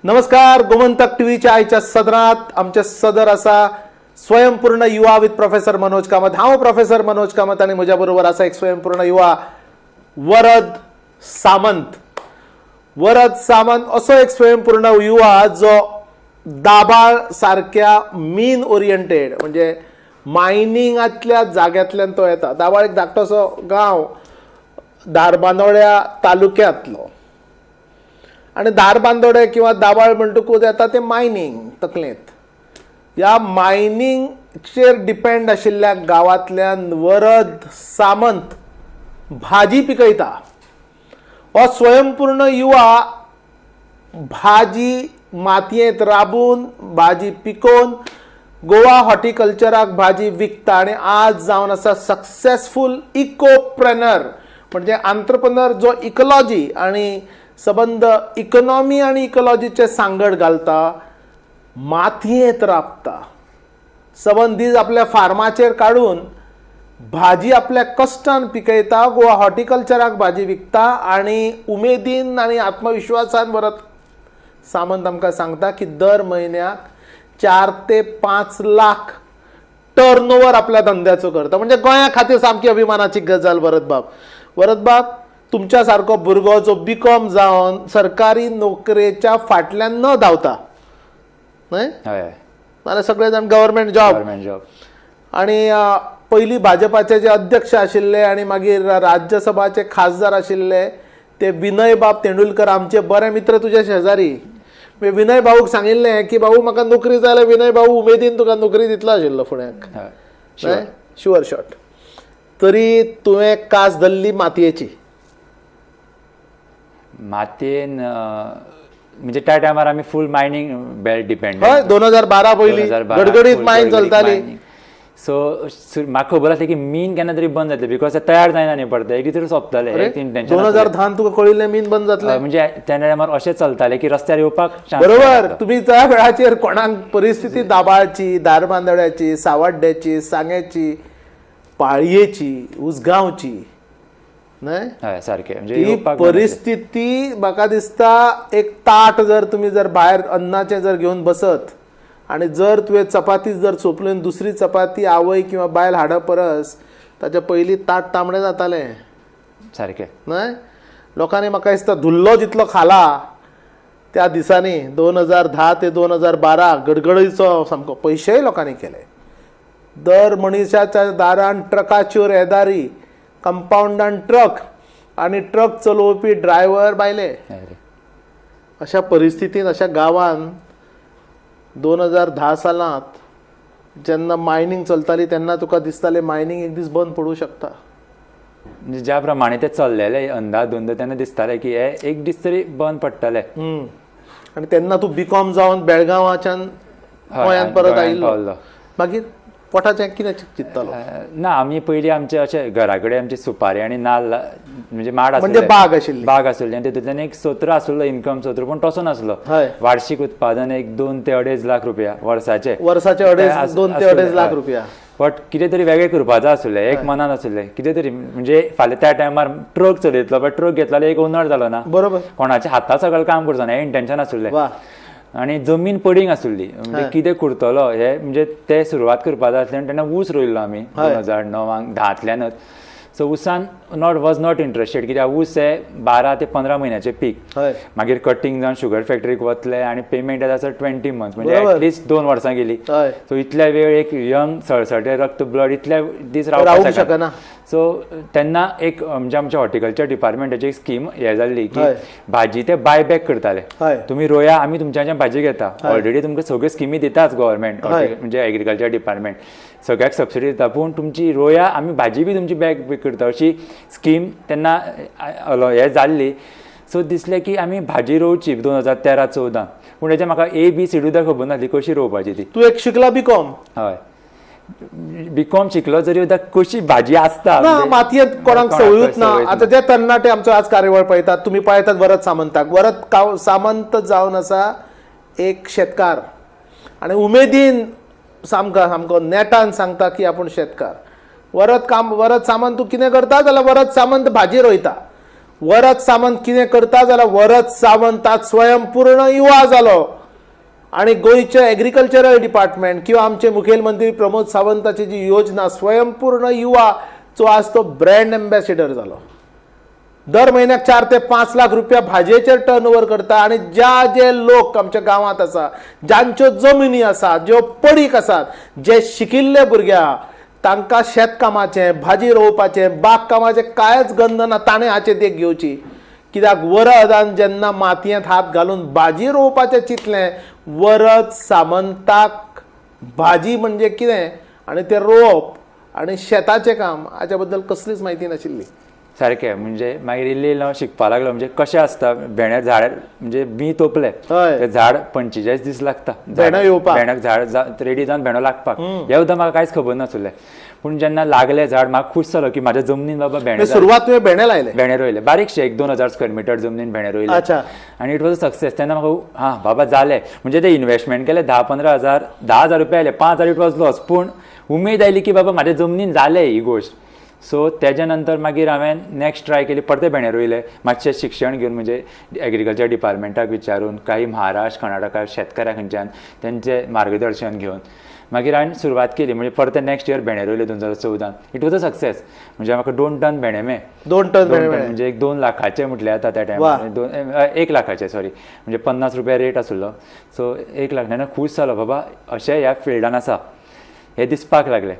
नमस्कार, गोमंतक टीव्हीच्या आयच्या सदरात आमचे सदर आसा स्वयंपूर्ण युवा विथ प्रोफेसर मनोज कामत. हांव प्रोफेसर मनोज कामत आनी म्हज्या बरोबर आसा एक स्वयंपूर्ण युवा वरद सामंत. वरद सामंत असो एक स्वयंपूर्ण युवा जो दाबाळ सारक्या मीन ओरिएंटेड म्हणजे मायनिंगांतल्या जाग्यांतल्यान तो येता. दाबाळ एक धाकटोसो गांव धारबांदोड्या तालुक्यांतलो आनी धारबांदोडे किंवा दाबाळ म्हणटकूच येता ते मायनींग तकलेंत. ह्या मायनिंगचेर डिपेंड आशिल्ल्या गांवांतल्यान वरद सामंत भाजी पिकयता. हो स्वयंपूर्ण युवा भाजी मातयेंत राबून, भाजी पिकोवन गोवा हॉर्टिकल्चराक भाजी विकता आनी आज जावन आसा सक्सेसफूल इकोप्रेनर म्हणजे आंत्रप्रनर जो इकोलॉजी आनी सबंद इकॉनॉमी आनी इकोलॉजीचे सांगड घालता, मातयेंत राबता, सबंद दीस आपल्या फार्माचेर काडून भाजी आपल्या कश्टान पिकयता, गोवा हॉर्टिकल्चराक भाजी विकता आनी उमेदीन आनी आत्मविश्वासान वरद सामंत आमकां सांगता की दर म्हयन्याक 4 ते 5 लाख टर्न ओवर आपल्या धंद्याचो करता. म्हणजे गोंया खातीर सामकी अभिमानाची गजाल. वरदबाब, वरदबाब, तुमच्या सारको भुरगो जो बी कॉम जावन सरकारी नोकरेच्या फाटल्यान न धांवता, न्हय? हय. नाल्यार सगळे जाण गव्हर्मेंट जॉब. Government job. आणि पयलीं भाजपाचे जे अध्यक्ष आशिल्ले आनी मागीर राज्यसभाचे खासदार आशिल्ले ते विनय बाब तेंडुलकर, आमचे बरे मित्र, तुजे शेजारी. म्हणजे विनय भाऊक सांगिल्लें की भाऊ, म्हाका नोकरी जाय जाल्यार विनय भाऊ उमेदीन तुका नोकरी दितलो आशिल्लो फुड्याक. हय. Sure shot. तरी तुवें कास धरली मातयेची. मातयेन म्हणजे त्या टायमार आमी फूल मायनींग बेल्ट डिपेंड. हय, 2012 पयलीं गडगडीत मायन चलताली. सो म्हाका खबर आसलें की मीन केन्ना तरी बंद जातलें, because ते तयार जायना न्ही परतें, एक दीस तरी सोंपतलें, एक इंटेन्शन. 2010न तुका कळिल्लें मीन बंद जातलें? म्हणजे त्या टायमार अशें चलतालें की रस्त्यार येवपाक chance बरोबर, तुम्ही त्या वेळाचेर कोणाक परिस्थिती दाबाळची, धारबांदोड्याची, सावड्ड्याची, सांग्याची, पाळयेची, उसगांवची, न्हय? हय, सारकें, म्हणजे ती येवपाक परिस्थिती म्हाका दिसता एक ताट जर तुमी जर भायर अन्नाचें जर घेवन बसत आनी जर तुवें चपाती जर सोंपली आनी दुसरी चपाती आवय किंवा बायल हाडप परस ताच्या पयलीं ताट तांबडें जातालें. सारकें. न्हय? लोकांनी म्हाका दिसता धुल्लो जितलो खाला त्या दिसांनी, 2010 ते 2012 गडगडीचो सामको, पयशेय लोकांनी केले. दर मनशाच्या दारान ट्रकाच्यो येदारी, कंपावंडान ट्रक आनी ट्रक चलोवपी ड्रायव्हर बायले. हय. अशा परिस्थितीन, अशा गांवान 2010 सालांत जेन्ना मायनींग चलताली तेन्ना तुका दिसतालें मायनींग एक दीस बंद पडूं शकता? म्हणजे ज्या प्रमाणे ते चल्लेले अंदाधुंद, तेन्ना दिसतालें की हे एक दीस तरी बंद पडटले. आनी तेन्ना तूं बी कॉम जावन बेळगांवाच्यान गोंयांत परत गोंयांत आयिल्लो. पावल्लो. मागीर पोटाचें कितें चिंत्तालो? ना, आमी पयलीं आमचे अशे घरा कडेन आमची सुपारी आनी नाल्ल म्हणजे माड म्हणजे आसले. बाग आशिल्ली. बाग आसली आनी तितूंतल्यान एक सोत्र आसलो, इन्कम सोत्र, पूण तसो नासलो. वार्षिक उत्पादन एक 2 ते अडेज लाख रुपया वर्साचे. वर्साचे अडेज, 2 ते अडेज लाख रुपया. बट कितें तरी वेगळें करपाचें आसलें, एक मनान आसलें कितें तरी. म्हणजे फाल्यां त्या टायमार ट्रक चलयतलो, बट ट्रक घेतलो जाल्यार एक ओनर जालो ना. कोणाच्या हाता सकयल काम करचो ना हें इंटेन्शन आसलें. आनी जमीन पडींग आसली, म्हणजे कितें करतलो हे, म्हणजे ते सुरवात करपाक जाय आसलें. आनी तेन्ना ऊस रोयल्लो आमी 2009आंक 10तल्यानच. सो ऊसान not was not interested, कित्याक ऊस हे 12 ते 15 म्हयन्याचे पीक. मागीर कटींग जावन शुगर फॅक्टरीक वतले आनी पेमेंट येता सर 20 मंथ्स, म्हणजे एटलिस्ट 2 वर्सां गेली. सो इतल्या वेळ एक यंग सळसळटे रक्त ब्लड इतल्या दीस रावूंक रावपाक शकना. सो तेन्ना एक म्हणजे आमच्या हॉर्टिकल्चर डिपार्टमेंटाची एक स्कीम हे जाल्ली की भाजी ते बाय बॅक करताले. तुमी रोया, आमी तुमच्याच्यान भाजी घेता. ऑलरेडी तुमकां सगळ्यो स्किमी दिताच गव्हर्मेंट, म्हणजे एग्रीकल्चर डिपार्टमेंट सगळ्याक सबसिडी दिता, पूण तुमची रोया, आमी भाजी बी तुमची बॅक करता, अशी स्कीम तेन्ना हे जाल्ली. सो दिसलें की आमी भाजी रोवची 2013-14. पूण हेजें म्हाका ए बी सी सुद्दां खबर नासली कशी रोवपाची ती. तूं एक शिकला बी कॉम. हय, बी कॉम शिकलो जरी सुद्दां कशी भाजी आसता ना म्हणजे मातयेंत कोणाक कोणाक संवयूच ना. संवयूच. आतां जे तरणाटे आमचो आज कार्यावळ पळयतात, तुमी पळयतात वरद सामंताक. वरद सामंत जावन आसा एक शेतकार आनी उमेदीन सामको सामको नेटान सांगता की आपूण शेतकार. वरद काम, वरद सामंत, तूं कितें करता जाल्यार वरद सामंत भाजी रोयता. वरद सामंत कितें करता जाल्यार वरद सामंत आज स्वयंपूर्ण युवा जालो आनी गोंयचें एग्रीकल्चरल डिपार्टमेंट किंवा आमचे मुखेलमंत्री प्रमोद सावंताची जी योजना स्वयंपूर्ण युवा चो आज तो ब्रँड एम्बॅसिडर जालो. दर म्हयन्याक 4 ते 5 लाख रुपया भाजयेचेर टर्न ओवर करता आनी ज्या जे लोक आमच्या गांवांत आसा, जांच्यो जमिनी आसा, ज्यो पडीक आसात, जे शिकिल्ले भुरगे तांकां शेतकामाचें, भाजी रोवपाचें, बागकामाचें कांयच गंध ना, ताणें हाचे देख घेवची. कित्याक वरदान जेन्ना मातयेंत हात घालून भाजी रोवपाचें चिंतलें, वरद सामंताक भाजी म्हणजे कितें आनी तें रोवप आनी शेताचें काम हाच्या बद्दल कसलीच म्हायती नाशिल्ली. सारकें, म्हणजे मागीर इल्लें इल्लें हांव शिकपाक लागलो, म्हणजे कशें आसता भेंड्या झाड, म्हणजे बीं तोपलें तें झाड 45 दीस लागता भेंडो येवपाक, भेंड्याक झाड रेडी जावन भेंडो लागपाक. हें सुद्दां म्हाका कांयच खबर नासलें, पूण जेन्ना लागलें झाड म्हाका खूश जालो की म्हाज्या जमनीन बाबा भेंडे. सुरवात तुवें भेंडे लायले? भेंडे रोयले, बारीकशे 1-2 हजार स्क्वेअर मिटर जमनीन भेंडे रोयले आनी it was a success. तेन्ना म्हाका हां बाबा जालें, म्हणजे ते इन्वेस्टमेंट केलें 10-15 हजार, 10,000 रुपया आयले, 5,000 it was loss, पूण उमेद आयली की बाबा म्हाज्या जमनीन जालें ही गोश्ट. सो तेज्या नंतर मागीर हांवें नेक्स्ट ट्राय केली, परते भेंडे रोयले, मातशें शिक्षण घेवन, म्हणजे एग्रीकल्चर डिपार्टमेंटाक विचारून, काही महाराष्ट्र कर्नाटका शेतकाऱ्या खंयच्यान तेंचें मार्गदर्शन घेवन मागीर हांवें सुरवात केली. म्हणजे परते नेक्स्ट इयर भेंडे रोयले 2014, it was a success. म्हणजे म्हाका 2 टन भेंडे मेळ्ळे. 2 टन भेंडे? म्हणजे एक 2 लाखाचे म्हटल्यार जाता त्या टायमार, 2, 1 लाखाचे सॉरी, म्हणजे 50 रुपया रेट आसलो, सो 1 लाख. तेन्ना खूश जालो बाबा अशें ह्या फिल्डान आसा हें दिसपाक लागलें.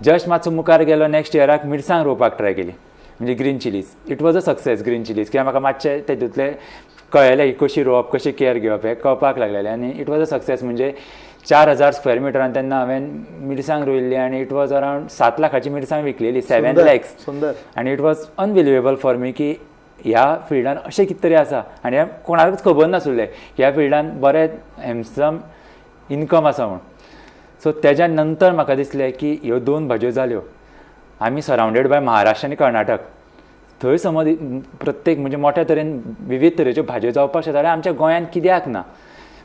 जस्ट मातसो मुखार गेलो, नेक्स्ट इयराक मिरसांग रोवपाक ट्राय केली, म्हणजे green chillies. It was a success green chillies, कित्याक म्हाका मातशें तेतूंतलें कळ्ळें की कशी रोवप, कशी केअर घेवप हें कळपाक लागलेलें आनी it was a success. म्हणजे 4000 स्क्वेअर मिटरान तेन्ना हांवें मिरसांग रोयिल्ली आनी it was around 7 लाखाची मिरसांग विकलेली, 7 लॅक्स. सुंदर. आनी it was unbelievable for me की ह्या फिल्डान अशें कितें तरी आसा आनी हें कोणाकूच खबर नासलें की ह्या फिल्डान बरें हँडसम इनकम आसा म्हूण. सो तेज्या नंतर म्हाका दिसलें की ह्यो 2 भाजयो जाल्यो, आमी सरावंडेड बाय महाराष्ट्र आनी कर्नाटक, थंय समज प्रत्येक म्हणजे मोठ्या तरेन विवीध तरेच्यो भाजयो जावपाक शकता जाल्यार आमच्या गोंयांत कित्याक ना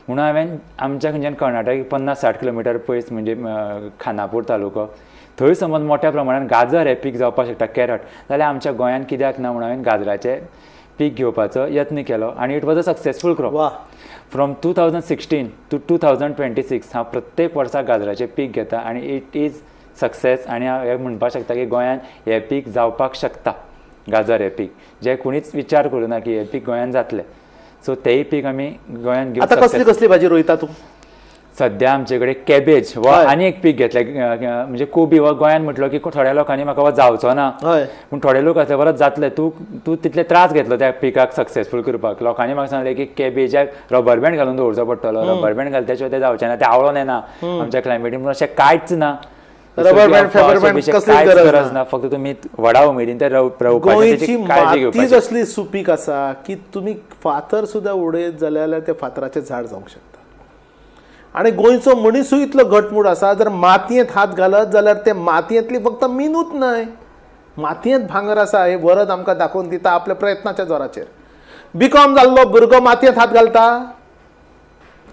म्हणून हांवें आमच्या खंयच्यान कर्नाटक 50-60 किलोमिटर पयस, म्हणजे खानापूर तालुको, थंय समज मोठ्या प्रमाणान गाजर हें पीक जावपाक शकता, कॅरट, जाल्यार आमच्या गोंयांत कित्याक ना म्हणून हांवें गाजराचें पीक घेवपाचो यत्न केलो आनी it was a successful crop. From 2016 to 2026 हांव प्रत्येक वर्सा गाजराचें पीक घेता आनी it is success. आनी हांव हें म्हणपाक शकता की गोंयांत हें पीक जावपाक शकता, गाजर हें पीक जें कोणीच विचार करूं ना की हें पीक गोंयांत जातलें, सो तेंय पीक आमी गोंयांत घेवन आतां कसली कसली भाजी रोयता तूं? सद्या आमचे कडेन कॅबेज हो आनी एक पीक घेतलें, म्हणजे कोबी. हो गोंयांत म्हटलो की थोड्या लोकांनी म्हाका हो जावचो ना, पूण थोडे लोक आसले परत जातले, तूं तूं तितले त्रास घेतलो त्या पिकाक सक्सेसफूल करपाक. लोकांनी म्हाका सांगलें की कॅबेजाक रबर बँड घालून दवरचो पडटलो, रबर बँड घालत्या शिवाय ते जावचें ना, ते आवळोन येना आमच्या क्लायमेटीन, पूण अशें कांयच ना. रबर बँड, फेबर बँड कसलीच कांयच गरज गरज ना, फक्त तुमी व्हडा उमेदीन ते रोवपाचें, गोंयची तेची काळजी मातीच घेवपाची. असली सुपीक आसा की तुमी फातर सुद्दां उडयत जाल्यार ते फातराचें झाड जावंक शकता आनी गोंयचो मनिसूय इतलो घटमूट आसा, जर मातयेंत हात घालत जाल्यार ते मातयेंतली फक्त मिनूच न्हय, मातयेंत भांगर आसा हे वरद आमकां दाखोवन दिता आपल्या प्रयत्नाच्या जोराचेर. बीकॉम जाल्लो भुरगो मातयेंत हात घालता,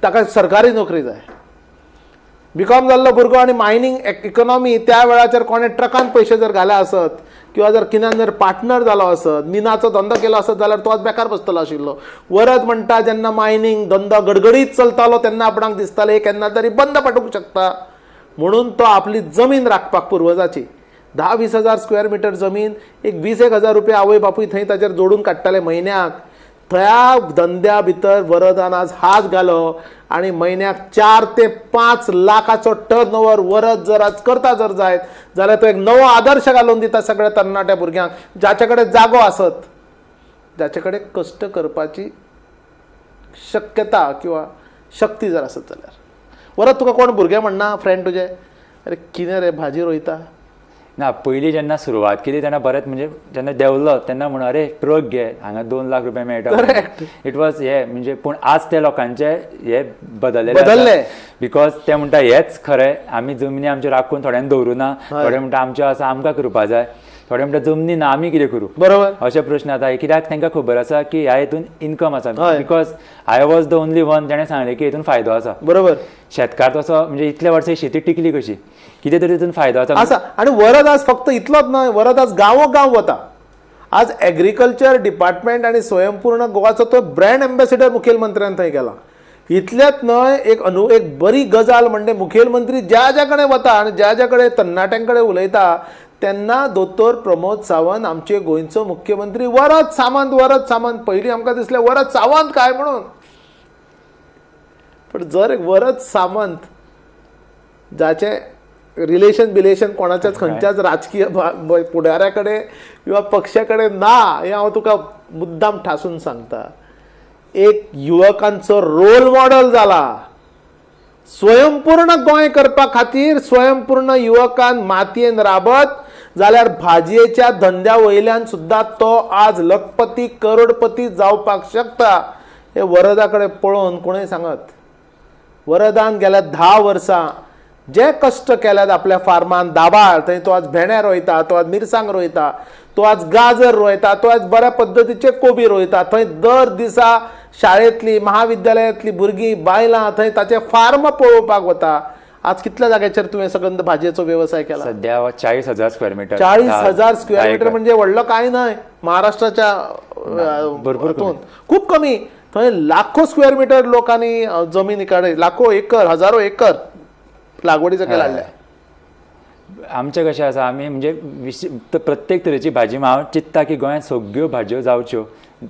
ताका सरकारी नोकरी जाय. बीकॉम जाल्लो भुरगो आनी मायनींग इकॉनॉमी त्या वेळाचेर कोणें ट्रकान पयशे जर घाले आसत किंवा जर कित्यान जर पार्टनर जालो आसत, मिनाचो धंदो केलो आसत जाल्यार तो आज बेकार बसतलो आशिल्लो. वरद म्हणटा जेन्ना मायनींग धंदो गडगडीत चलतालो तेन्ना आपणाक दिसतालें केन्ना तरी बंद पडूंक शकता, म्हणून तो आपली जमीन राखपाक पुर्वजाची 10-20 हजार स्क्वेअर मिटर जमीन, एक 20-1 हजार रुपया आवय बापूय थंय ताचेर जोडून काडटाले म्हयन्याक, त्या धंद्या भितर वरदान आज हात घालो आनी म्हयन्याक 4 ते 5 लाखाचो टर्न ओवर वरद जर आज करता जर जायत जाल्यार तो एक नवो आदर्श घालून दिता सगळ्या तरणाट्या भुरग्यांक, जाचे कडेन जागो आसत, जाचे कडेन कश्ट करपाची शक्यता किंवा शक्ती जर आसत जाल्यार. वरद, तुका कोण भुरगे म्हणना, फ्रेंड तुजे, अरे कितें रे भाजी रोयता? ना, पयलीं जेन्ना सुरवात केली तेन्ना बरेंच, म्हणजे जेन्ना देंवलो तेन्ना म्हणून अरे ट्रक घे, हांगा 2 लाख रुपया मेळटा, it was हे म्हणजे. पूण आज ते लोकांचे हे बदललेले, बदलले, because ते म्हणटा हेच खरें, आमी जमनी आमच्यो राखून थोड्यांनी दवरूं ना, थोडे म्हणटा आमच्यो आसा आमकां करपा जाय, थोडे म्हणटा जमनी ना आमी कितें करूं, अशे प्रश्न जाता. कित्याक तांकां खबर आसा की ह्या हितून इनकम आसा, because I was the only one जेणें सांगलें की हितून फायदो आसा. शेतकार तसो म्हणजे इतले वर्सां शेती टिकली कशी, कितें तरी तितून फायदो आसा आसा. आनी वरद आज फक्त इतलोच न्हय, वरद आज गांवो गांव वता. आज एग्रीकल्चर डिपार्टमेंट आनी स्वयंपूर्ण गोवाचो तो ब्रँड एम्बेसिडर मुखेलमंत्र्यान थंय केला. इतल्यात न्हय, एक एक बरी गजाल म्हणजे मुखेलमंत्री ज्या ज्या कडेन वता आनी ज्या ज्या कडेन तरणाट्यां कडेन उलयता तेन्ना दोतोर प्रमोद सावंत आमचे गोंयचो मुख्यमंत्री वरद सामंत, वरद सामंत. पयलीं आमकां दिसलें वरद सावंत काय म्हणून, पण जर एक वरद सामंत जाचें रिलेशन बिलेशन कोणाच्याच खंयच्याच राजकीय फुडाऱ्या कडेन किंवा पक्षा कडेन ना, हें हांव तुका मुद्दाम ठासून सांगता, एक युवकांचो रोल मॉडल जाला. स्वयंपूर्ण गोंय करपा खातीर स्वयंपूर्ण युवकान मातयेन राबत जाल्यार भाजयेच्या धंद्या वयल्यान सुद्दां तो आज लखपती करोडपती जावपाक शकता. हे वरदा कडेन पळोवन कोणूय सांगत, वरदान गेल्या 10 वर्सां जे कश्ट केल्यात आपल्या फार्मान दाबाळ, थंय तो आज भेंडे रोयता, तो आज मिरसांग रोयता, तो आज गाजर रोयता, तो आज बऱ्या पद्दतीचे कोबी रोयता. थंय दर दिसा शाळेंतली महाविद्यालयांतली भुरगीं बायलां थंय ताचें फार्म पळोवपाक वता. आज कितल्या जाग्याचेर तुवें सगंध भाजयेचो वेवसाय केला? सध्या 40,000 square metre. 40,000 square metre म्हणजे व्हडलो कांय न्हय, महाराष्ट्राच्या भरपूर खूब कमी. थंय लाखो स्क्वेअर मिटर लोकांनी जमीन काडली, लाखो एकर, हजारो एकर लागवडीचो केला. आमचें कशें आसा, आमी म्हणजे प्रत्येक तरेची भाजी, हांव चिंत्ता की गोंयांत सगळ्यो भाजयो जावच्यो,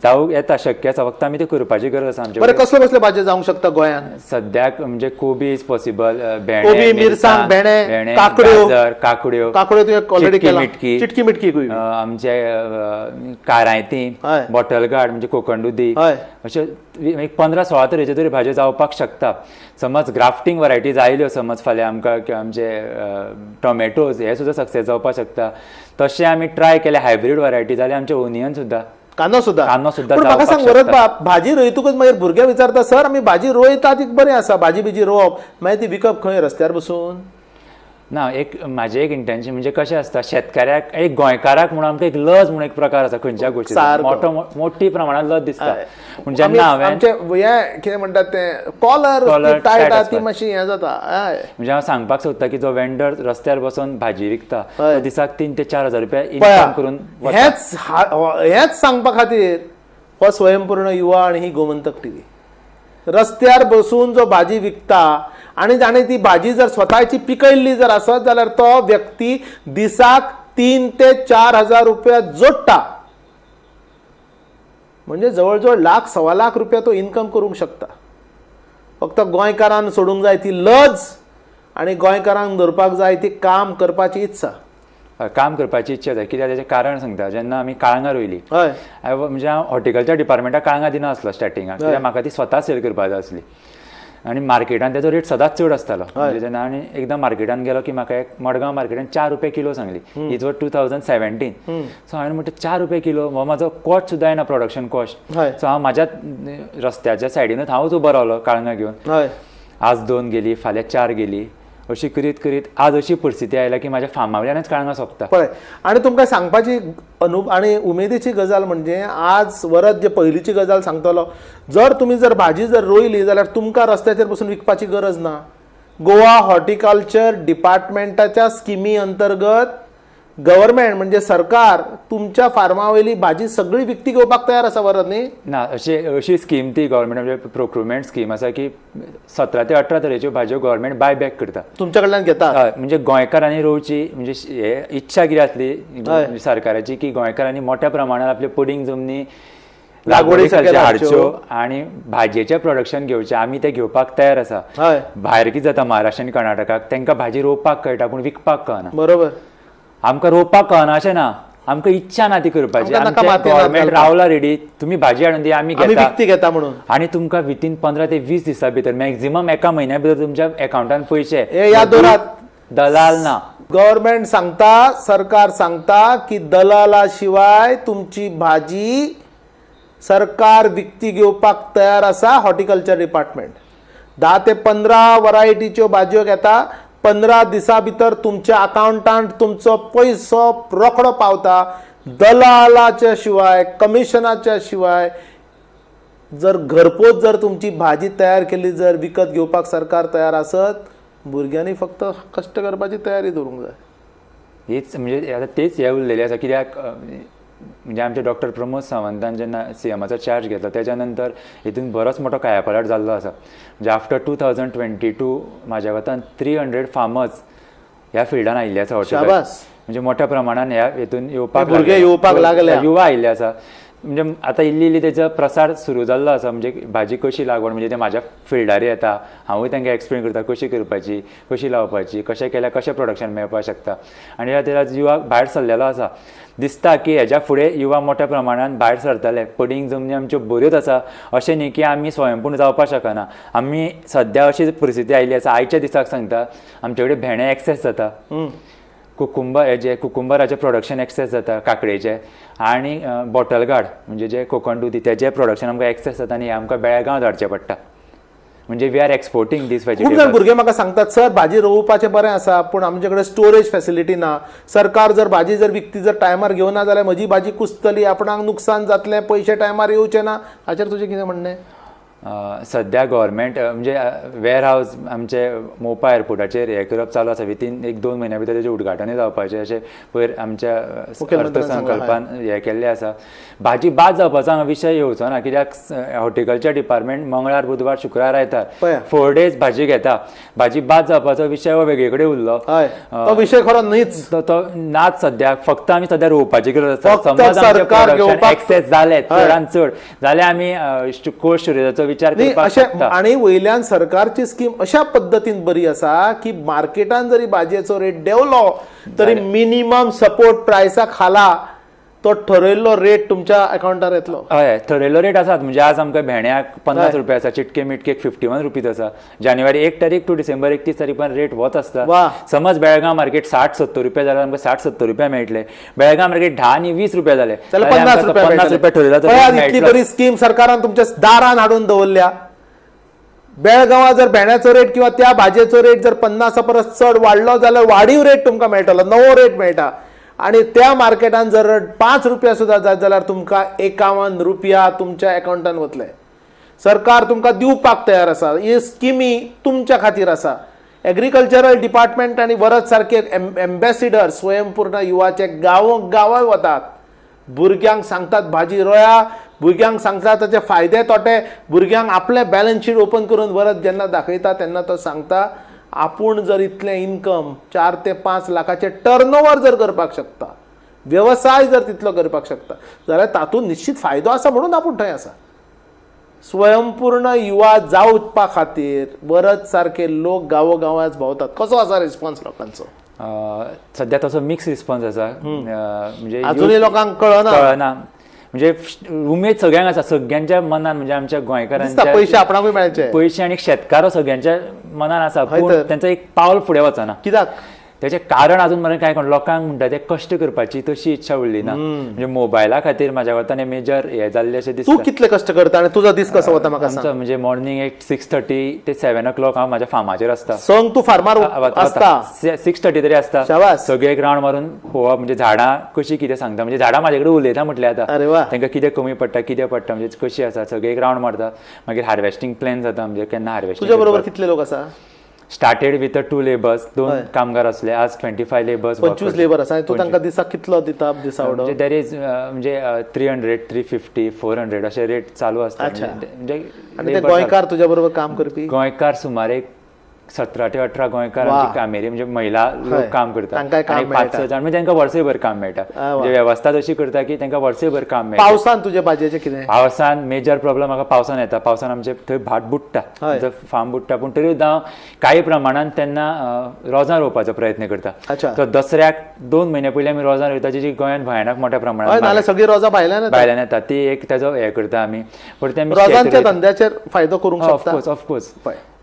जावंक येता, शक्य आसा, फक्त आमी त्यो करपाची गरज आसा. आमचे बरें, कसले कसले भाजयो जावंक शकता गोंयांत सद्याक? म्हणजे कोबी is possible, भेंडे, मिरसांग, भेंडे, काकड्यो, काकड्यो, काकड्यो तुवें ऑलरेडी केला, चिटकी मिटकी, आमचे कारायती, बॉटल गार्ड म्हणजे कोकण दुदी, अश्यो एक 15-16 तरेच्यो तरी भाजयो जावपाक शकता. समज ग्राफ्टींग वरायटीज आयल्यो समज फाल्यां आमकां, किंवा आमचे टोमॅटोज हे सुद्दां सक्सेस जावपाक शकता. तशें आमी ट्राय केले हायब्रीड वरायटी जाल्यार आमचे ओनियन सुद्दां, कांदो सुद्दां, कांदो सुद्दां. पूण म्हाका सांग वरद बाब, भाजी रोयतकूच मागीर भुरगे विचारता, सर आमी भाजी रोयता ती बरें आसा, भाजी बिजी रोवप, मागीर ती विकप खंय रस्त्यार बसून? ना, एक म्हाजें एक इंटेन्शन म्हणजे कशें आसता, शेतकाऱ्याक एक गोंयकाराक म्हणून आमकां एक लज म्हणून एक प्रकार आसा खंयच्या गोश्टीचो, मोठो मोठी प्रमाणात लज दिसता. पूण जेन्ना हांवें हें कितें म्हणटात तें कॉलर टायट आसा ती मातशी हें जाता. म्हणजे हांव सांगपाक सोदता की जो वेंडर रस्त्यार बसून भाजी विकता तो दिसाक 3 ते 4 हजार रुपया इन्कम करून, हेच हेच सांगपा खातीर हो स्वयंपूर्ण युवा आनी ही गोमंतक टीव्ही. रस्त्यार बसून जो भाजी विकता आनी जाणें ती भाजी जर स्वताची पिकयल्ली जर आसत जाल्यार तो व्यक्ती दिसाक 3 ते 4 हजार रुपया जोडटा, म्हणजे जवळ जवळ लाख 1.25 लाख रुपया तो इन्कम करूंक शकता. फक्त गोंयकारान सोडूंक जाय ती लज आनी गोंयकारांक धरपाक जाय ती काम करपाची इत्सा. काम करपाची इच्छा जाय, कित्याक तेचें कारण सांगता, जेन्ना आमी काळंगां रोयली, म्हणजे हांव हॉर्टिकल्चर डिपार्टमेंटाक काळंगां दिनासलो स्टार्टिंगाक, कित्याक म्हाका ती स्वता सेल करपाक जाय आसली आनी मार्केटान तेजो रेट सदांच चड आसतालो. म्हणजे जेन्ना आनी एकदां मार्केटान गेलो की म्हाका एक मडगांव मार्केटान 4 रुपया किलो सांगली, is वर 2017. सो हांवें म्हणटा 4 रुपया किलो, हो म्हाजो कॉस्ट सुद्दां येना, प्रोडक्शन कॉस्ट. सो हांव म्हाज्या रस्त्याच्या सायडीनूच हांवूच उबो रावलो काळंगां घेवन, आज 2 गेली, फाल्यां 4 गेली, अशी करीत करीत आज अशी परिस्थिती आयल्या की म्हाज्या फार्मा वयल्यानच काळंगां सोंपता. पळय, आनी तुमकां सांगपाची आनी उमेदीची गजाल म्हणजे आज वरद जे पयलींची गजाल सांगतलो, जर तुमी जर भाजी जर रोयली जाल्यार तुमकां रस्त्याचेर बसून विकपाची गरज ना. गोवा हॉर्टिकल्चर डिपार्टमेंटाच्या स्किमी अंतर्गत गव्हर्मेंट म्हणजे सरकार तुमच्या फार्मा वयली भाजी सगळी विकती घेवपाक तयार आसा. वरद न्ही ना, अशी अशी स्कीम ती गव्हर्मेंट म्हणजे प्रोक्युरमेंट स्कीम आसा की 17 ते 18 तरेच्यो भाजयो गव्हर्मेंट बाय बॅक करता, तुमच्या कडल्यान घेता. म्हणजे गोंयकारांनी रोवची म्हणजे हे इच्छा कितें आसली सरकाराची की गोंयकारांनी मोठ्या प्रमाणात आपल्यो पडींग जमनी लागवडी हाडच्यो आनी भाजयेचें प्रोडक्शन घेवचें, आमी तें घेवपाक तयार आसा. भायर कितें जाता महाराष्ट्र आनी कर्नाटकाक तांकां भाजी रोवपाक कळटा पूण विकपाक कळना. बरोबर, आमकां रोवपाक कळना अशें ना, आमकां इच्छा ना ती करपाची. गव्हर्मेंट रावला रेडी, तुमी भाजी हाडून दिया, आमी विकती घेता म्हणून, आनी तुमकां वितीन 15 ते 20 दिसां भितर मॅक्झिमम एका म्हयन्या भितर तुमच्या अकाउंटान पयशे. दलाल ना, गव्हर्मेंट सांगता, सरकार सांगता की दलाला शिवाय तुमची भाजी सरकार विकती घेवपाक तयार आसा. हॉर्टिकल्चर डिपार्टमेंट 10 ते 15 वरायटीच्यो भाजयो घेता, 15 दिसां भितर तुमच्या अकाउंटांत तुमचो पयसो रोखडो पावता. दलालाच्या शिवाय, कमिशनाच्या शिवाय जर घरपोच जर तुमची भाजी तयार केली जर विकत घेवपाक सरकार तयार आसत, भुरग्यांनी फक्त कश्ट करपाची तयारी दवरूंक जाय. हीच म्हणजे आतां तेच हे उरलेले आसा, कित्याक म्हणजे आमचे डॉक्टर प्रमोद सावंतान जेन्ना सीएमाचो चार्ज घेतलो तेच्या नंतर हितून बरोच मोठो कायापालट जाल्लो आसा. म्हणजे आफ्टर 2022 म्हाज्या कोतान 300 फार्मर्स ह्या फिल्डान आयिल्ले आसा हॉर्टिकल्चर, म्हणजे मोठ्या प्रमाणान ह्या हितून येवपाक भुरगे येवपाक लागले, युवा आयिल्ले आसा. म्हणजे आतां इल्ली इल्ली तेजो प्रसार सुरू जाल्लो आसा. म्हणजे भाजी कशी लागवड म्हणजे ते म्हाज्या फिल्डार येता, हांवूय तांकां एक्सप्लेन करता कशी करपाची, कशी लावपाची, कशें केल्यार कशें प्रोडक्शन मेळपाक शकता. आनी ह्या खातीर युवा भायर सरलेलो आसा. दिसता की हेज्या फुडें युवा मोठ्या प्रमाणान भायर सरतले. पडींग जमनी आमच्यो बऱ्योच आसा, अशें न्ही की आमी स्वयंपूर्ण जावपाक शकना. आमी सद्या अशी परिस्थिती आयिल्ली आसा, आयच्या दिसाक सांगता आमचे कडेन भेंडे एक्सेस जाता, कुकुंबर हेजे कुकुंबराचें प्रोडक्शन एक्सेस जाता, काकडेचें आनी बॉटल गार्ड म्हणजे जे कोकण दुदी तेजें प्रोडक्शन आमकां एक्सेस जाता आनी हें आमकां बेळगांव धाडचें पडटा. म्हणजे we are exporting these vegetables. खूब जाण भुरगे म्हाका सांगतात, सर भाजी रोवपाचें बरें आसा पूण आमचे कडेन स्टोरेज फॅसिलिटी ना, सरकार जर भाजी जर विकती जर टायमार घेवना जाल्यार म्हजी भाजी कुसतली, आपणाक नुकसान जातलें, पयशे टायमार येवचे ना. हाचेर तुजें कितें म्हणणें? सद्या गव्हर्मेंट म्हणजे वेअर हावज आमचे मोपा एअरपोर्टाचेर हें करप चालू आसा. विथीन 1-2 म्हयन्या भितर तेजें उद्घाटनूय जावपाचें अशें पयर आमच्या अर्थसंकल्पान हें केल्लें आसा. भाजी बाद जावपाचो हांगा विशय येवचो ना, कित्याक हॉर्टिकल्चर डिपार्टमेंट मंगळार, बुधवार, शुक्रार, आयतार 4 डेज भाजी घेता. भाजी बाद जावपाचो विशय हो वेगळे कडेन उरलो, तो विशय खरो न्हीच, तो नाच सद्याक. फक्त आमी सद्या रोवपाची गरज आसा. समज आमचें एक्सेस जालें चडान चड जाल्यार आमी कोल्ड स्टोरेजाचो विचार अशें. आनी वयल्यान सरकारची स्कीम अशा पद्दतीन बरी आसा की मार्केटान जरी भाजयेचो रेट देंवलो तरी मिनिमम सपोर्ट प्रायसा खाला तो ठरयल्लो रेट तुमच्या अकाउंटार येतलो. हय, ठरयल्लो रेट आसात. म्हणजे आज आमकां भेंड्याक 50 रुपया आसा, चिटके मिटकेक 51 रुपीज आसा. जानेवारी 1 तारीख टू डिसेंबर 31 तारीख पर्यंत रेट वच आसता. समज बेळगांव मार्केट 60-70 रुपया जाल्यार आमकां 60-70 रुपया मेळटले. बेळगांव मार्केट 10 आनी 20 रुपया जाले जाल्यार 50 रुपया ठरयला. इतली बरी स्कीम सरकारान तुमच्या दारान हाडून दवरल्या. बेळगांवां जर भेंड्याचो रेट किंवा त्या भाजयेचो रेट जर 50 परस चड वाडलो जाल्यार वाडीव रेट तुमकां मेळटलो, नवो रेट मेळटा. आनी त्या मार्केटान जर 5 रुपया सुद्दां जात जाल्यार तुमकां 51 रुपया तुमच्या अकाउंटान वतले. सरकार तुमकां दिवपाक तयार आसा. ही स्किमी तुमच्या खातीर आसा. एग्रीकल्चरल डिपार्टमेंट आनी वरद सारके एम्बेसिडर स्वयंपूर्ण युवाचे गांव गांवां वतात, भुरग्यांक सांगतात भाजी रोया, भुरग्यांक सांगतात ताचे फायदे तोटे, भुरग्यांक आपलें बॅलन्स शीट ओपन करून वरद जेन्ना दाखयता तेन्ना तो सांगता आपूण जर इतलें इन्कम 4 ते 5 लाखाचे टर्नओवर जर करपाक शकता, वेवसाय जर तितलो करपाक शकता जाल्यार तातूंत निश्चित फायदो आसा म्हणून आपूण थंय आसा. स्वयंपूर्ण युवा जावपा खातीर वरद सारके लोक गांवोगांवांत भोंवतात. कसो आसा रिस्पॉन्स लोकांचो? सद्या तसो मिक्स रिस्पॉन्स आसा. म्हणजे अजूनय लोकांक कळना, म्हणजे उमेद सगळ्यांक आसा, सगळ्यांच्या मनान, म्हणजे आमच्या गोंयकारांच्या पयशे आपणाकूय मेळचे, पयशे आनी शेतकार सगळ्यांच्या मनान आसा, पूण तेंचो एक पावल फुडें वचना. कित्याक? तेचें कारण अजून मेरेन कांय कोण लोकांक म्हणटा ते कश्ट करपाची तशी इच्छा उरली ना. म्हणजे मोबायला खातीर म्हाज्या वतान मेजर हें जाल्लें अशें दिसता. तूं कितले कश्ट करता आनी तुजो दीस कसो वता म्हाका सांग? म्हणजे मॉर्निंग एक 6:30 ते 7 o'clock हांव म्हाज्या फार्माचेर आसता. संग तूं फार्मार आसता? 6:30 तरी आसता. सगळे एक रावंड मारून पळोवप, म्हणजे झाडां कशी कितें सांगता, म्हणजे झाडां म्हाजे कडेन उलयता म्हटल्यार आतां तांकां कितें कमी पडटा कितें पडटा, म्हणजे कशी आसा सगळे एक रावंड मारता. मागीर हार्वेस्टींग प्लॅन जाता, म्हणजे केन्ना हार्वेस्टिंग. तुज्या बरोबर कितले लोक आसा? स्टार्टेड विथ 2 लेबर्स, 2 कामगार असले, आज 25 लेबर्स, 25 लेबर आसा. तूं तांकां दिसाक कितलो दिता दिसा? म्हणजे there is म्हणजे 300, 350, 400 अशे रेट चालू आसता. म्हणजे गोंयकार तुज्या बरोबर काम करपी? गोंयकार सुमार एक 17 ते 18 गोंयकार कामेरी, म्हणजे महिला लोक काम करतात. 5-6 जाण, म्हणजे तांकां वर्सभर काम मेळटा. म्हणजे वेवस्था तशी करता की तांकां वर्सभर काम मेळटा. पावसान तुजे भाजयेचें कितें? पावसान मेजर प्रॉब्लम म्हाका पावसान येता. पावसान आमचे थंय भाट बुडटा, फार्म बुडटा, पूण तरी सुद्दां हांव कांय प्रमाणान तेन्ना रोजां रोवपाचो प्रयत्न करता. सो दसऱ्याक 2 म्हयने पयलीं आमी रोजां रोयता, जी गोंयांत भयानक मोठ्या प्रमाणात सगळीं रोजां भायल्यान येता, ती एक तेजो हें करता आमी. परत आमी रोजांच्या धंद्याचेर फायदो करूंक शकता. Of course, of course.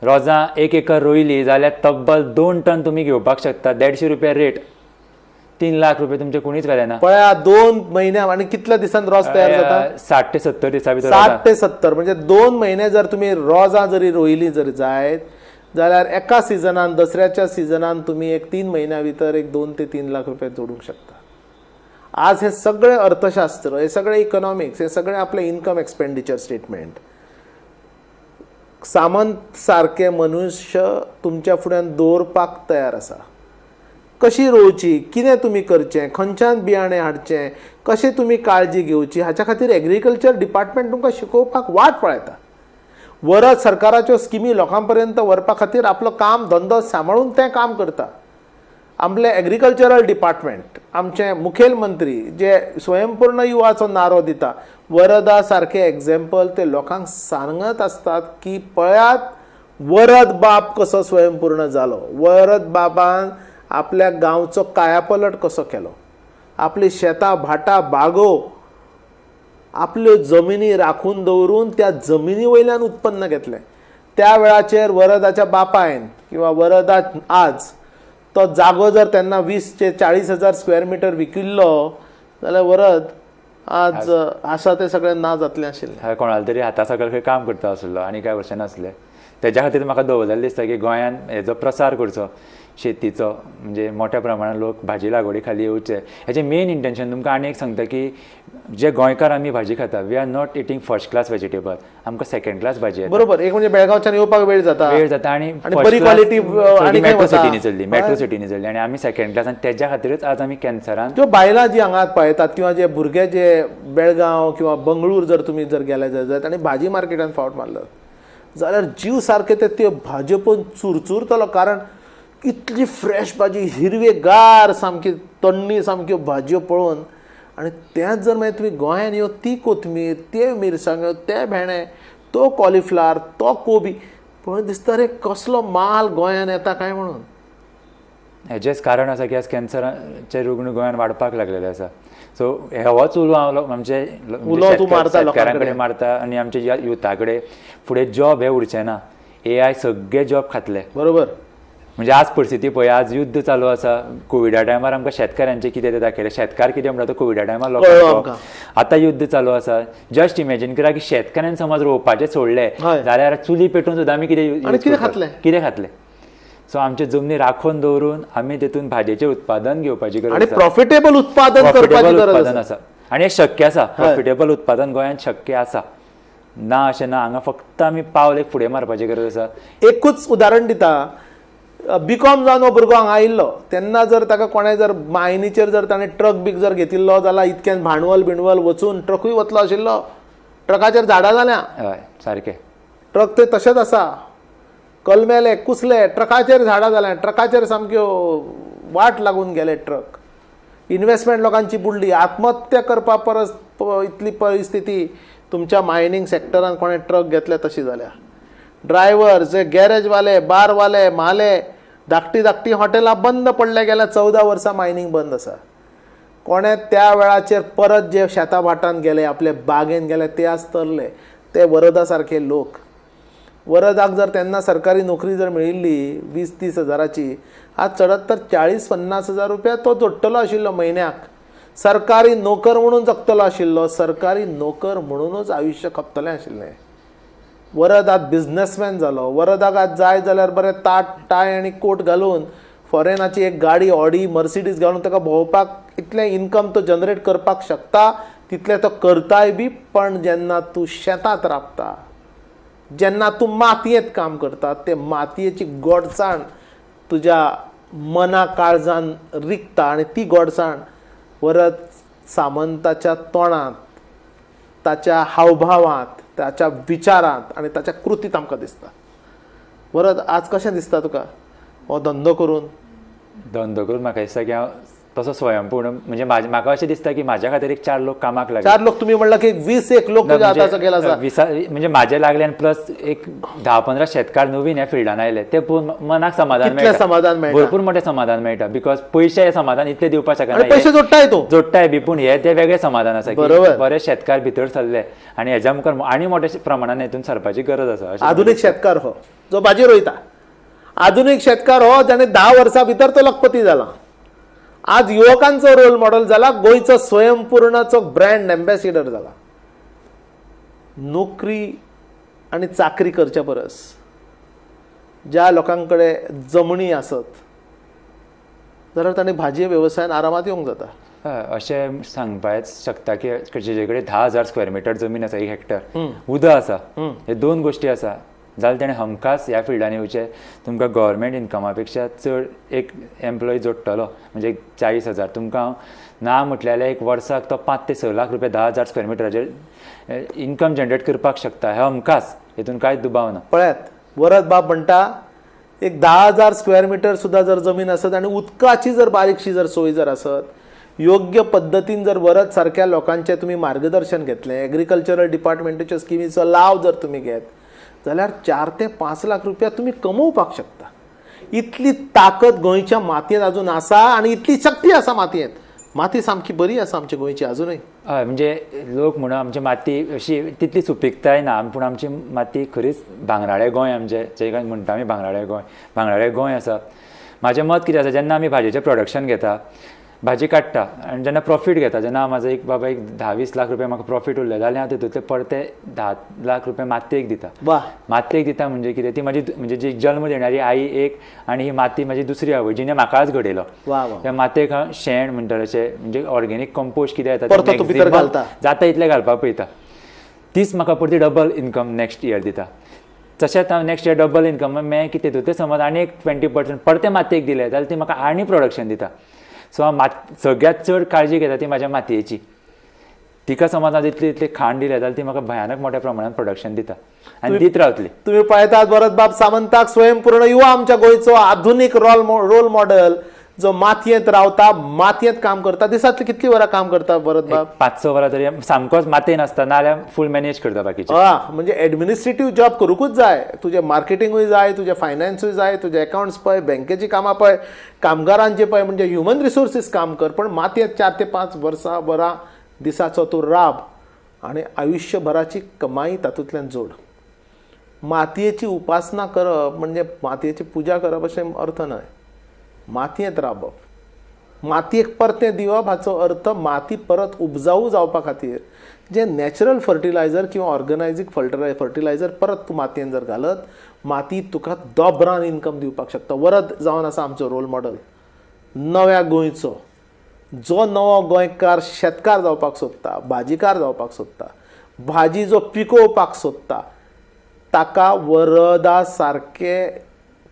रोजां 1 एकर रोयली जाल्यार तब्बल 2 टन तुमी घेवपाक शकता. 150 रुपया रेट, 3 लाख रुपये तुमचे कोणीच व्हेले ना. पळया 2 म्हयन्या आनी कितल्या दिसान रोज तयार जाता? 60 ते 70 दिसां भितर. 60 ते 70 म्हणजे 2 म्हयने जर तुमी रोजां जरी रोयली जरी जायत जाल्यार एका सिजनान, दसऱ्याच्या सिजनान तुमी एक 3 म्हयन्या भितर एक 2 ते 3 लाख रुपये जोडूंक शकता. आज हे सगळे अर्थशास्त्र, हे सगळे इकॉनॉमिक्स, हे सगळे आपले इन्कम एक्सपेंडिचर स्टेटमेंट, सामंत सारके मनुष्य तुमच्या फुड्यान दवरपाक तयार आसा. कशी रोवची, कितें तुमी करचें, खंयच्यान बियाणें हाडचें, कशें तुमी काळजी घेवची, हाच्या खातीर एग्रीकल्चर डिपार्टमेंट तुमकां शिकोवपाक वाट पळयता. वरद सरकाराच्यो स्किमी लोकां पर्यंत व्हरपा खातीर आपलो काम धंदो सांबाळून तें काम करता. आमले एग्रीकल्चरल डिपार्टमेंट, आमचे मुखेलमंत्री जे स्वयंपूर्ण युवाचो नारो दिता, वरदा सारके एग्जाम्पल ते लोकांक सांगत आसतात की पळयात वरद बाब कसो स्वयंपूर्ण जालो, वरद बाबान आपल्या गांवचो कायापलट कसो केलो, आपली शेतां भाटां बागो आपल्यो जमिनी राखून दवरून त्या जमिनी वयल्यान उत्पन्न घेतलें. त्या वेळाचेर वरदाच्या बापायन किंवा वरदा आज तो जागो जर तेन्ना 20 ते 40 हजार स्क्वेअर मिटर विकिल्लो जाल्यार वरद आज आसा ते सगळें ना जातलें आशिल्लें. कोणाला तरी हाता सकयल खंय काम करता आसलो आनी कांय वर्सां नासलें. तेज्या खातीर म्हाका दवरलेलें दिसता की गोंयान हेजो प्रसार करचो शेतीचो, म्हणजे मोठ्या प्रमाणात लोक भाजी लागवडी खाली येवचे. हेजें मेन इंटेन्शन तुमकां आनी एक सांगता की जे गोंयकार आमी भाजी खाता, we are not eating first class vegetable, आमकां सेकंड क्लास भाजी. बरोबर. एक म्हणजे बेळगांवच्यान येवपाक वेळ जाता आनी बरी क्वॉलिटी मेट्रो सिटीनी चल्ली, मेट्रो सिटीनी चल्ली आनी आमी सेकंड क्लास. आनी तेज्या खातीरच आज आमी कॅन्सरान त्यो बायलां जी हांगात पळयतात किंवा जे भुरगे जे बेळगांव किंवा बंगळूर जर तुमी जर गेले जायत आनी भाजी मार्केटान फावट मारलो जाल्यार जीव सारके ते त्यो भाजयो पळोवन चुरचुरतलो, कारण इतली फ्रेश भाजी, हिरवेगार सामकी तण्णी सामक्यो भाजयो पळोवन. आनी तेंच जर मागीर तुमी गोंयान येवन ती कोथमीर, ते मिरसांग्यो, ते भेंडे, तो कॉलिफ्लावर, तो कोबी पळोवन दिसता रे कसलो माल गोंयान येता काय म्हणून. हेजेंच कारण आसा की आज कॅन्सराचे रुग्ण गोंयान वाडपाक लागलेले आसा. सो होच उलो हांव आमचे शेतकारां कडेन मारता आनी आमच्या युथा कडेन, फुडें जॉब हे उरचे ना, AI सगळे जॉब खातले. बरोबर. म्हणजे आज परिस्थिती पळय, आज युद्ध चालू आसा, कोविडा टायमार आमकां शेतकारांचें कितें तें दाखयलें, शेतकार कितें म्हणटा तो कोविडा टायमार लोकांक. आतां युद्ध चालू आसा, जस्ट इमेजीन करा की शेतकाऱ्यान समज रोवपाचें सोडलें जाल्यार चुली पेटोवन सुद्दां आमी कितें खातले. सो आमचे जमनी राखून दवरून आमी तेतून भाजयेचें उत्पादन घेवपाची गरज आसा, प्रॉफिटेबल उत्पादन करपाची गरज आसा. आनी हें शक्य आसा, प्रॉफिटेबल उत्पादन गोंयांत शक्य आसा, ना अशें ना. हांगा फक्त आमी पावल एक फुडें मारपाची गरज आसा. एकूच उदाहरण दिता, बीकॉम जावन हो भुरगो हांगा आयिल्लो तेन्ना जर ताका कोणें जर मायनीचेर जर ताणें ट्रक बीक जर घेतिल्लो जाल्यार इतक्यान भांडवल बिंडवल वचून ट्रकूय वतलो आशिल्लो. ट्रकाचेर झाडां जाल्यां, हय सारकें, ट्रक थंय तशेंच आसा, कलमेले कुसले, ट्रकाचेर झाडां जाल्यां, ट्रकाचेर सामक्यो वाट लागून गेले ट्रक. इन्वेस्टमेंट लोकांची बुडली. आत्महत्या करपा परस इतली परिस्थिती तुमच्या मायनींग सेक्टरान कोणें ट्रक घेतले तशी जाल्या. ड्रायव्हर, जे गॅरेजवाले, बारवाले, म्हाले, धाकटी धाकटी हॉटेलां बंद पडले गेल्या 14 वर्सां मायनींग बंद आसा. कोणें त्या वेळाचेर परत जे शेता भाटान गेले, आपले बागेन गेले, ते आज तरले. ते वरदा सारखे लोक. वरदाक जर तेन्ना सरकारी नोकरी जर मेळिल्ली 20-30 हजाराची, आज चडत तर 40-50 हजार रुपया तो जोडटलो आशिल्लो म्हयन्याक. सरकारी नोकर म्हणून जगतलो आशिल्लो, सरकारी नोकर म्हणूनच आयुश्य खपतलें आशिल्लें. वरद आज बिजनसमॅन जालो. वरदाक आज जाय जाल्यार बरें ताट टाय आनी कोट घालून फॉरेनाची एक गाडी ऑडी मर्सिडीज घालून ताका भोंवपाक इतलें इनकम तो जनरेट करपाक शकता, तितलें तो करताय बी. पण जेन्ना तूं शेतांत राबता, जेन्ना तूं मातयेंत काम करता, ते मातयेची गोडसाण तुज्या मना काळजान रिगता आनी ती गोडसाण वरद सामंताच्या तोंडांत, ताच्या हावभावांत, ताच्या विचारांत आनी ताच्या कृतींत आमकां दिसता. वरद आज कशें दिसता तुका हो धंदो करून? धंदो करून म्हाका दिसता की हांव तसो स्वयंपूर्ण, म्हणजे म्हाका अशें दिसता की म्हाज्या खातीर एक 4 लोक कामाक लागले. 4 लोक तुमी म्हणला की 20 लोक विसा, म्हणजे म्हाजे लागले आनी प्लस एक 10-15 शेतकार नवीन ह्या फिल्डान आयले, ते पळोवन मनाक समाधान मेळटा, समाधान मेळटा, भरपूर मोठें समाधान मेळटा. Because पयशे हे समाधान इतले दिवपाक शकना, पयशे जोडटाय तूं, जोडटाय बी, पूण हे ते वेगळें समाधान आसा की बरे शेतकार भितर सरले आनी हेज्या मुखार आनी मोठ्या प्रमाणान हितून सरपाची गरज आसा. आधुनीक शेतकार हो जो भाजी रोयता, आधुनीक शेतकार हो जाणें 10 वर्सां भितर तो लखपती जाला. आज युवकांचो रोल मॉडेल जाला, गोंयचो स्वयंपूर्णाचो ब्रँड एम्बॅसिडर जाला. नोकरी आनी चाकरी करच्या परस ज्या लोकां कडेन जमणी आसत जाल्यार तांणी भाजी वेवसायान आरामात येवंक जाता. अशें सांगपाक शकता की जेजे कडेन 10,000 स्क्वेअर मिटर जमीन आसा, 1 हेक्टर उदक आसा, हे 2 गोश्टी आसा. जाल्यार तेणें हमखास ह्या फिल्डान येवचें. तुमकां गव्हर्मेंट इन्कमा पेक्षा चड एक एम्प्लॉय जोडटलो, म्हणजे 40,000 तुमकां हांव ना म्हटल्यार एक वर्साक तो 5 ते 6 लाख रुपया 10,000 स्क्वेअर मिटराचेर इन्कम जनरेट करपाक शकता. हे हमखास, हितून कांयच दुबाव ना. पळयात, वरद बाब म्हणटा एक 10,000 स्क्वेअर मिटर सुद्दां जर जमीन आसत आनी उदकाची जर बारीकशी जर सोय जर आसत, योग्य पद्दतीन जर वरद सारक्या लोकांचें तुमी मार्गदर्शन घेतलें, एग्रीकल्चरल डिपार्टमेंटाच्यो स्किमीचो लाव जर तुमी घेत जाल्यार 4 ते 5 लाख रुपया तुमी कमोवपाक शकता. इतली ताकद गोंयच्या मातयेंत अजून आसा आनी इतली शक्ती आसा मातयेंत. माती सामकी बरी आसा आमच्या गोंयची अजूनय. हय, म्हणजे लोक म्हणून आमची माती अशी तितली सुपीकताय ना, पूण आमची माती खरीच भांगराळे गोंय आमचें, जे म्हणटा आमी भांगराळे गोंय, भांगराळे गोंय आसा. म्हाजें मत कितें आसा, जेन्ना आमी भाजयेचें प्रोडक्शन घेता, भाजी काडटा आनी जेन्ना प्रॉफीट घेता, जेन्ना म्हाजो एक बाबा एक 10-20 लाख रुपया म्हाका प्रॉफीट उरले जाल्यार हांव तितूंतले परते 10 लाख रुपया मातयेक दिता. मातयेक दिता म्हणजे कितें, ती म्हाजी म्हणजे जी जल्म देणारी आई एक आनी ही माती म्हाजी दुसरी आवय जिणे म्हाकाच घडयलो. त्या मातयेक हांव शेण म्हणटा तशें म्हणजे ऑर्गेनीक कंपोस्ट कितें येता जाता इतलें घालपाक पळयता, तीच म्हाका परती डबल इन्कम नेक्स्ट इयर दिता. तशेंच हांव नेक्स्ट इयर डबल इन्कम मेळ्ळें की तितूंतलें समज आनी एक 20% परतें मातयेक दिलें जाल्यार ती म्हाका आनी प्रोडक्शन दिता. सो हांव सगळ्यांत चड काळजी घेता ती म्हाज्या मातयेची. तिका समज हांव इतली इतली खाण दिलें जाल्यार ती म्हाका भयानक मोठ्या प्रमाणात प्रोडक्शन दिता आनी दीत रावतली. तुमी पळयतात वरद बाब सामंताक, स्वयंपूर्ण युवा आमच्या गोंयचो आधुनीक रोल मॉडेल, जो मातयेंत रावता, मातयेंत काम करता. दिसांतली कितली वरां काम करता वरद बाब? 5-6 वरां तरी सामकोच मातयेन आसता, नाजाल्यार फूल मॅनेज करता बाकीचे. म्हणजे एडमिनिस्ट्रेटीव जॉब करूंकूच जाय, तुजें मार्केटिंगूय जाय, तुजें फायनान्सूय जाय, तुजें अकावंट्स पळय, बँकेची कामां पळय, कामगारांचे पळय, म्हणजे ह्युमन रिसोर्सीस काम कर. पण मातयेंत 4 ते 5 वरां दिसाचो तूं राब आनी आयुश्यभराची कमाई तातूंतल्यान जोड. मातयेची उपासना करप म्हणजे मातयेची पुजा करप अशें अर्थ न्हय. मातयेंत राबप, मातयेक परतें दिवप हाचो अर्थ माती परत उपजाऊ जावपा खातीर जें नॅचरल फर्टिलायझर किंवा ऑर्गनायझीक फर्टिलायझर परत तूं मातयेन जर घालत, माती तुका दोबरान इन्कम दिवपाक शकता. वरद जावन आसा आमचो रोल मॉडल नव्या गोंयचो, जो नवो गोंयकार शेतकार जावपाक सोदता, भाजीकार जावपाक सोदता, भाजी जो पिकोवपाक सोदता, ताका वरदा सारके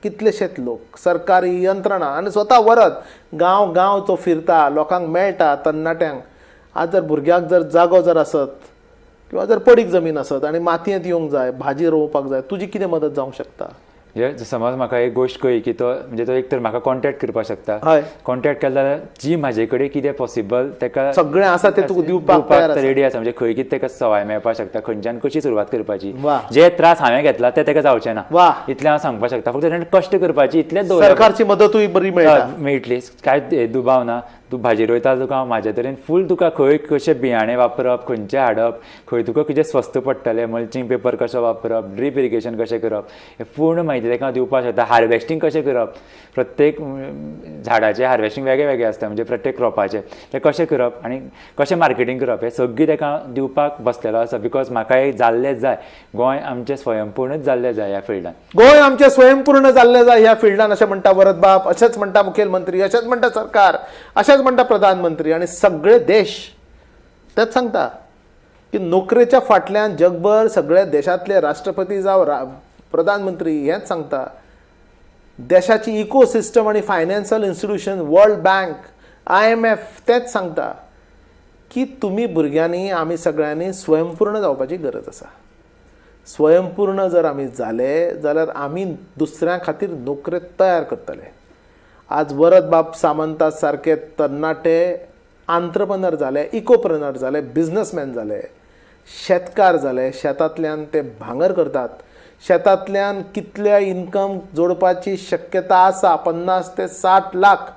कितलेशेच लोक, सरकारी यंत्रणा आनी स्वता वरद गांव गांव तो फिरता, लोकांक मेळटा, तरणाट्यांक. आज जर भुरग्याक जर जागो जर आसत किंवा जर पडीक जमीन आसत आनी मातयेंत येवंक जाय, भाजी रोवपाक जाय, तुजी कितें मदत जावंक शकता? म्हणजे समज म्हाका एक गोश्ट कळ्ळी की तो म्हणजे तो एक तर म्हाका कॉन्टेक्ट करपाक शकता. हय, कॉन्टेक्ट केलो जाल्यार जी म्हाजे कडेन कितें पॉसिबल तेका सगळें आसा तें तुका दिवपाक रेडी आसा. म्हणजे खंय कितें तेका सवाय मेळपाक शकता, खंयच्यान कशी सुरवात करपाची, जे त्रास हांवें घेतला ते तेका जावचे ना, इतलें हांव सांगपाक शकता. फक्त ताणें कश्ट करपाची, इतलेंच सरकारची मदतूय बरी मेळटली, कांय दुबाव ना. तूं भाजी रोयता तुका हांव म्हाजे तरेन फूल तुका खंय कशें बियाणें वापरप, खंयचें हाडप, खंय तुका कितें स्वस्त पडटलें, मल्चिंग पेपर कसो वापरप, ड्रीप इरिगेशन कशें करप, हें पूर्ण म्हायती ताका हांव दिवपाक शकता. हार्वेस्टींग कशें करप, प्रत्येक झाडाचें हार्वेस्टींग वेगळें वेगळें आसता, म्हणजे प्रत्येक क्रोपाचें तें कशें करप आनी कशें मार्केटींग करप, हें सगळीं ताका हांव दिवपाक बसलेलो आसा. Because म्हाका एक जाल्लें जाय, गोंय आमचें स्वयंपूर्णच जाल्लें जाय ह्या फिल्डान. गोंय आमचें स्वयंपूर्ण जाल्लें जाय ह्या फिल्डान अशें म्हणटा वरद बाब, अशेंच म्हणटा मुखेलमंत्री, अशेंच म्हणटा सरकार, अशेंच म्हणटा प्रधानमंत्री आनी सगळे देश. तेच सांगता की नोकरेच्या फाटल्यान जगभर सगळे देशांतले राष्ट्रपती जावं प्रधानमंत्री हेंच सांगता, देशाची इकोसिस्टम आनी financial institution, world bank, IMF तेच सांगता की तुमी भुरग्यांनी, आमी सगळ्यांनी स्वयंपूर्ण जावपाची गरज आसा. स्वयंपूर्ण जर आमी जाले जाल्यार आमी दुसऱ्यां खातीर नोकरे तयार करतले. आज वरद बाब सामंता सारके तरणाटे आंत्रप्रनर जाले, इकोप्रनर जाले, बिजनसमॅन जाले, शेतकार जाले, शेतांतल्यान ते भांगर करतात, शेतांतल्यान कितल्या इन्कम जोडपाची शक्यता आसा, 50 ते 60 लाख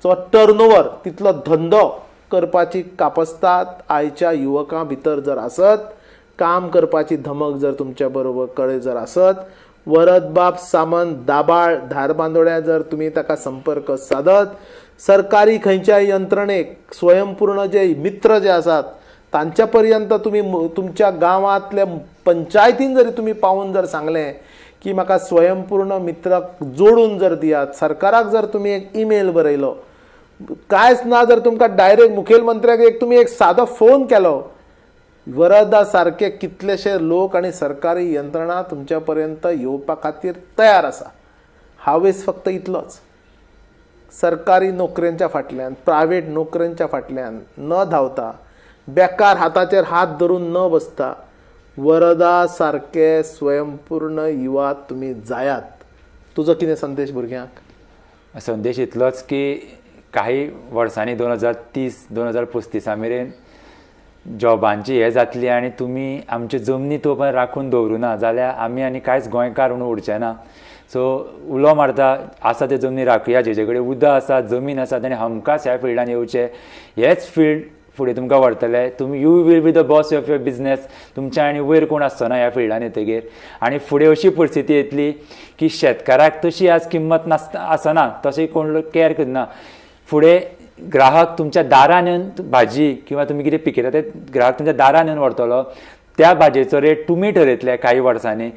चो टर्नओवर, तितलो धंदो करपाची कापस्तात आयच्या युवकां भितर जर आसत, काम करपाची धमक जर तुमच्या बरोबर कडेन जर आसत, वरद बाब सामंत दाबाळ धारबांदोड्या जर तुमी ताका संपर्क सादत, सरकारी खंयच्याय यंत्रणेक, स्वयंपूर्ण जे मित्र जे आसात तांच्या पर्यंत तुमी तुमच्या गांवांतल्या पंचायतीन जरी तुमी पावून जर सांगलें की म्हाका स्वयंपूर्ण मित्राक जोडून जर दियात, सरकाराक जर तुमी एक ईमेल बरयलो, कांयच ना जर तुमकां डायरेक्ट मुखेलमंत्र्याक एक तुमी एक सादो फोन केलो वरदा सारके कितलेशे लोक आनी सरकारी यंत्रणा तुमच्या पर्यंत येवपा खातीर तयार आसा. हावेस फक्त इतलोच, सरकारी नोकऱ्यांच्या फाटल्यान, प्रायवेट नोकऱ्यांच्या फाटल्यान न धांवता, बेकार हाताचेर हात धरून न बसता वरदा सारके स्वयंपूर्ण युवा तुमी जायात. तुजो कितें संदेश भुरग्यांक? संदेश इतलोच की काही वर्सांनी 2030 2035 मेरेन जॉबांची हे जातली आनी तुमी आमचे जमनी तो पण राखून दवरूं ना जाल्यार आमी आनी कांयच गोंयकार म्हणून उरचे ना. सो उलो मारता आसा ते जमनी राखुया, जेजे कडेन उदक आसा, जमीन आसा, ताणें हमखास ह्या फिल्डान येवचें. हेच फिल्ड फुडें तुमकां व्हरतले. तुमी you will be the boss of your business. तुमच्या आनी वयर कोण आसचो ना ह्या फिल्डान येतगीर. आनी फुडें अशी परिस्थिती येतली की शेतकाराक तशी आज किंमत नासता आसना, तशी कोण कॅर करना. फुडें ग्राहक तुमच्या दारान येवन भाजी किंवा तुमी कितें पिकयता ते ग्राहक तुमच्या दारान येवन व्हरतलो. त्या भाजयेचो रेट तुमी ठरयतले काही वर्सांनी,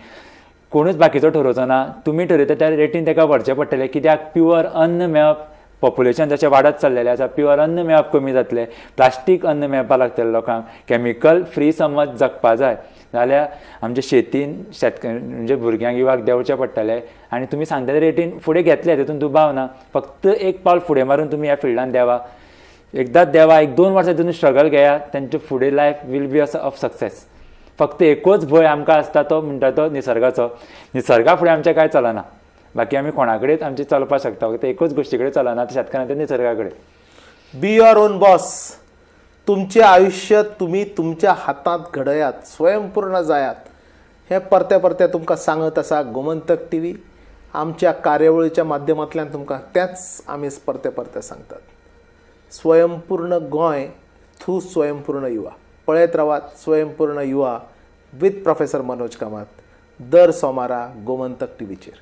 कोणूच बाकीचो ठरोवचो ना. तुमी ठरयता त्या रेटीन ताका व्हरचें पडटलें. कित्याक प्युअर अन्न मेळप, पॉप्युलेशन जशें वाडत चल्लेलें आसा, प्युअर अन्न मेळप कमी जातलें, प्लास्टीक अन्न मेळपाक लागतलें लोकांक, कॅमिकल फ्री समज जगपा जाय जाल्यार आमच्या शेतीन शेतकरी म्हणजे भुरग्यांक युवाक देंवचें पडटलें. आनी तुमी सांगता रेटीन फुडें घेतले तितून दुबाव ना, फक्त एक पावल फुडें मारून तुमी ह्या फिल्डान देवा. एकदांच देवा, 1-2 वर्सां तितून स्ट्रगल घेया, तेंचे फुडें life will be of success. फक्त एकूच भंय आमकां आसता तो म्हणटा तो निसर्गाचो. निसर्गा फुडें आमचें कांय चलना, बाकी आमी कोणा कडेन आमचें चलपाक शकता, फक्त एकूच गोश्टी कडेन चलना, ते शेतकारान ते निसर्गा कडेन. बी your own boss. तुमचें आयुश्य तुमी तुमच्या हातांत घडयात, स्वयंपूर्ण जायात. हें परते परते तुमकां सांगत आसा गोमंतक टीव्ही. आमच्या कार्यावळीच्या माध्यमांतल्यान तुमकां तेंच आमी परते परते सांगतात. स्वयंपूर्ण गोंय थ्रू स्वयंपूर्ण युवा. पळयत रावात स्वयंपूर्ण युवा विथ प्रोफेसर मनोज कामत, दर सोमारा गोमंतक टीव्हीचेर.